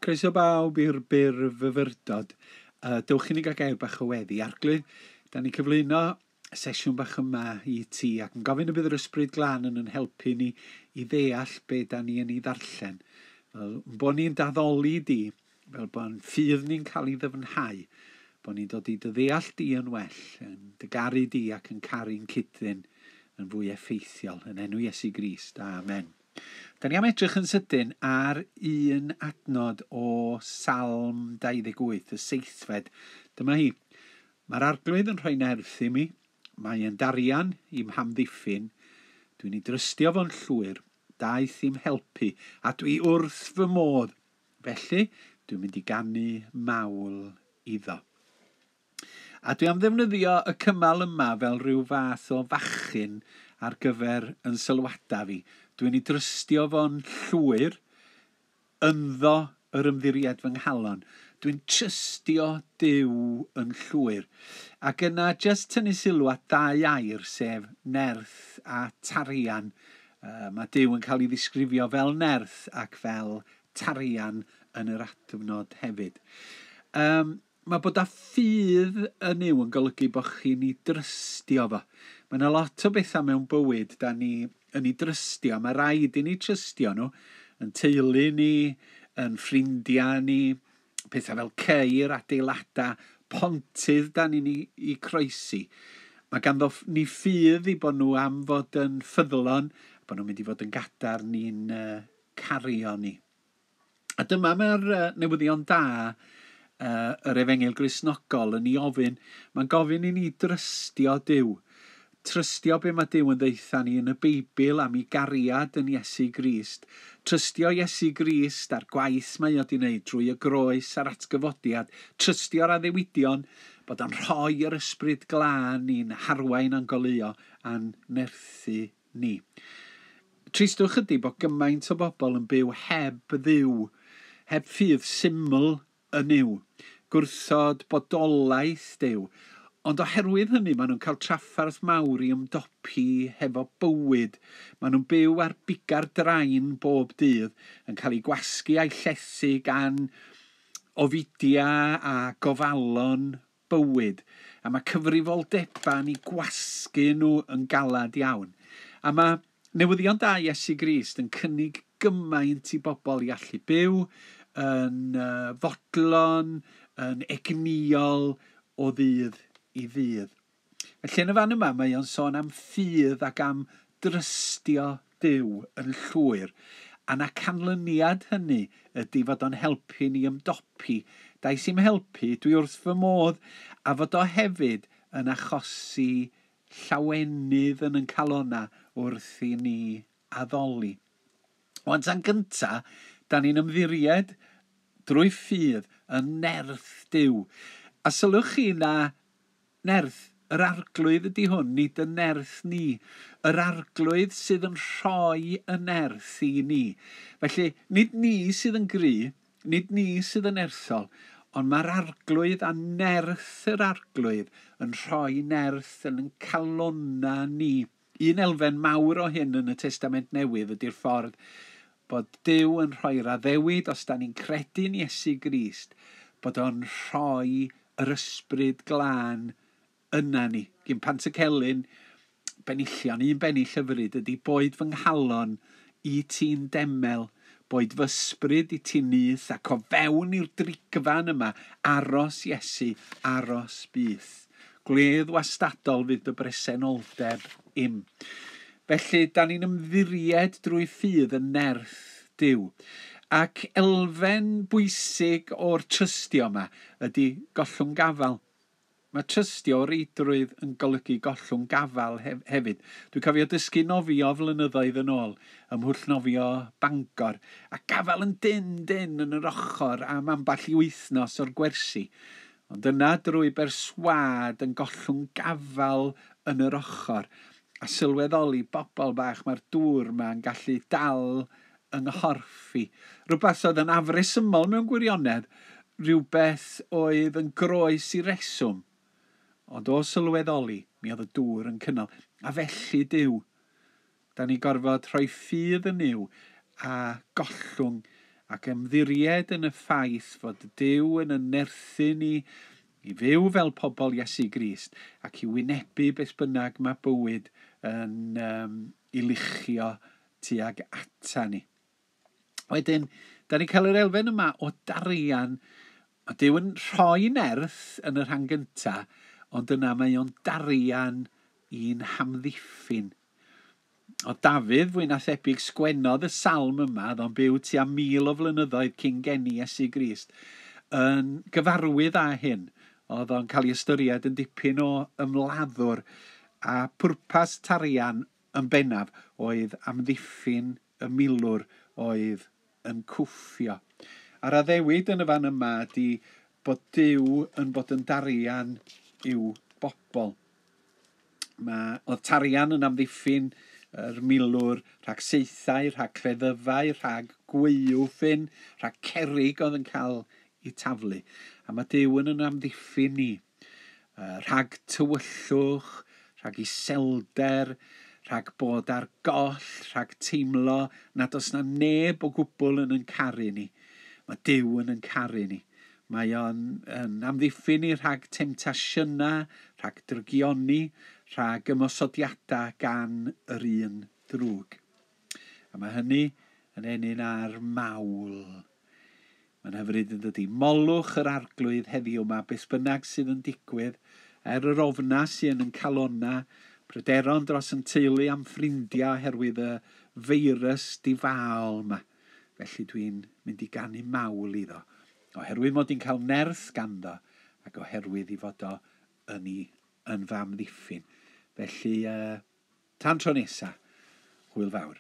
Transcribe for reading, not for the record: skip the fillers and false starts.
Croeso bawb i'r byrfyfyrdod. Dewch i ni gael gair bach o weddi. Arglwydd, da ni'n cyflwyno y sesiwn bach yma i ti ac yn gofyn y bydd yr Ysbryd Glân yn helpu ni i ddeall be da ni yn ei ddarllen. Fel bod ni'n daddoli di, fel bod ffydd ni'n cael ei ddyfnhau, bod ni'n dod i dy ddeall di yn well, yn dy garu di ac yn caru'n cydyn yn fwy effeithiol. Yn enw Iesu Grist. Amen. Da ni am edrych yn sydyn ar un adnod o Salm 28, y seithfed. Dyma hi. Mae'r Arglwydd yn rhoi nerth i mi. Mae yn darian i'm hamddiffyn. Dwi'n ei drystio fo'n llwyr. Daeth i'm helpu, a dwi wrth fy modd. Felly, dwi'n mynd i ganu mawl iddo. A dwi am ddefnyddio y cymal yma fel rhyw fath o fachyn ar gyfer yn sylwadau fi. Dwi'n ei drystio fo'n llwyr, ynddo yr ymddiried fy nghalon. Dwi'n trystio Duw yn llwyr. Ac yna jyst tynnu sylw at ddau air, sef nerth a tarian. Mae Duw yn cael ei ddisgrifio fel nerth ac fel tarian yn yr adnod hefyd. Mae bod â ffydd yn Nuw yn golygu bod chi'n ei drystio fo. Mae yna lot o bethau mewn bywyd da ni yn ei drystio. Mae rhaid i ni trystio nhw, yn teulu ni, yn ffrindiau ni, pethau fel ceir, adeiladau, pontydd da ni'n ei croesi. Mae ganddo ni ffydd i bod nhw am fod yn ffyddlon, bod nhw'n mynd i fod yn gadarn ni'n cario ni. A dyma mae'r newyddion da yr Efengyl Gristnogol yn ei ofyn. Mae'n gofyn i ni drystio Duw. Trystio be mae Duw yn ddeutha ni yn y Beibl am ei gariad yn Iesu Grist. Trystio Iesu Grist a'r gwaith mae o 'di wneud drwy y groes a'r atgyfodiad. Trystio'r addewidion bod o'n rhoi yr Ysbryd Glân i'n harwain a'n goleuo a'n nerthu ni. Tristwch ydy bod gymaint o bobl yn byw heb Dduw, heb ffydd syml yn Nuw, gwrthod bodolaeth Duw. Ond oherwydd hynny, maen nhw'n cael trafferth mawr i ymdopi hefo bywyd. Maen nhw'n byw ar biga'r drain bob dydd, yn cael eu gwasgu a'u llethu gan ofidia a gofalon bywyd. A mae cyfrifoldebau'n eu gwasgu nhw yn galad iawn. A mae newyddion da Iesu Grist yn cynnig gymaint i bobl i allu byw yn fodlon, yn egnïol o ddydd i ddydd. Felly yn y fan yma mae o'n sôn am ffydd ac am drystio Duw yn llwyr. A na canlyniad hynny ydy fod o'n helpu ni ymdopi. Daeth i'm helpu, dwi wrth fy modd, a fod o hefyd yn achosi llawenydd yn ein calonna wrth i ni addoli. Wan ta'n gynta, da ni'n ymddiried drwy ffydd yn nerth Duw. A sylwch chi na nerth yr Arglwydd ydy hwn, nid y nerth ni. Yr Arglwydd sydd yn rhoi y nerth i ni. Felly, nid ni sydd yn gry, nid ni sydd yn nerthol, ond mae'r Arglwydd a nerth yr Arglwydd yn rhoi nerth yn ein calonna ni. Un elfen mawr o hyn yn y Testament Newydd ydy'r ffordd bod Duw yn rhoi'r addewid, os da ni'n credu'n Iesu Grist, bod o'n rhoi yr Ysbryd Glân yna ni. Gyn Pantycelyn, benillion, un bennill hyfryd ydy boed fy nghalon i ti'n demel, boed fy ysbryd i ti'n nyth, ac o fewn i'r drigfan yma, aros Iesu, aros byth. Gwledd wastadol fydd dy bresenoldeb im. Felly, da ni'n ymddiried drwy ffydd yn nerth Duw. Ac elfen bwysig o'r trystio yma ydy gollwng gafal. Mae trystio o reidrwydd yn golygu gollwng gafal hefyd. Dwi'n cofio dysgu nofio flynyddoedd yn ôl ym Mhwll Nofio Bangor, a gafal yn dyn yn yr ochr am ambell i wythnos o'r gwersi. Ond yna drwy berswâd yn gollwng gafal yn yr ochr a sylweddoli bobl bach mae'r dŵr yma yn gallu dal yng nghorff i. Rhywbeth oedd yn afresymol mewn gwirionedd, rhywbeth oedd yn groes i reswm. Ond o sylweddoli, mi oedd y dŵr yn cynnal. A felly Duw, da ni gorfod rhoi ffydd yn Nuw a gollwng Ac ymddiried yn y ffaith fod Duw yn yn nerthu ni i fyw fel pobl Iesu Grist ac i wynebu beth bynnag mae bywyd yn i luchio tuag ata ni. Wedyn, da ni'n cael yr elfen yma o darian. Mae Duw yn rhoi nerth yn y rhan gyntaf, ond yna mae o'n darian i'n hamddiffyn. O Dafydd, fwy na thebyg, sgwennodd y salm yma, oedd o'n byw tua 1000 o flynyddoedd cyn geni Iesu Grist, yn gyfarwydd â hyn. Oedd o'n cael ei ystyried yn dipyn o ymladdwr, a pwrpas tarian yn bennaf oedd amddiffyn y milwr oedd yn cwffio. A'r addewid yn y fan yma ydy bod Duw yn bod yn darian i'w bobl. Oedd tarian yn amddiffyn yr milwr rhag saethau, rhag cleddyfau, rhag gwaywffyn, rhag cerrig oedd yn cael ei taflu. A mae Duw yn amddiffyn ni rhag tywyllwch, rhag iselder, rhag bod ar goll, rhag teimlo nad oes na neb o gwbl yn caru ni. Mae Duw yn caru ni. Mae o'n amddiffyn ni rhag temtasiynau, rhag drygioni, rhag ymosodiadau gan yr un drwg. A mae hynny yn ennyn ar mawl. Mae'n hyfryd yn dydi. Molwch yr Arglwydd heddiw yma, beth bynnag sydd yn digwydd, er yr ofna sydd yn calona, pryderon dros yn teulu am ffrindiau oherwydd y feirws difaol yma. Felly dwi'n mynd i ganu mawl iddo, oherwydd mod i'n cael nerth ganddo ac oherwydd i fod o yn fy amddiffyn. Felly, tan tro nesa, hwyl fawr.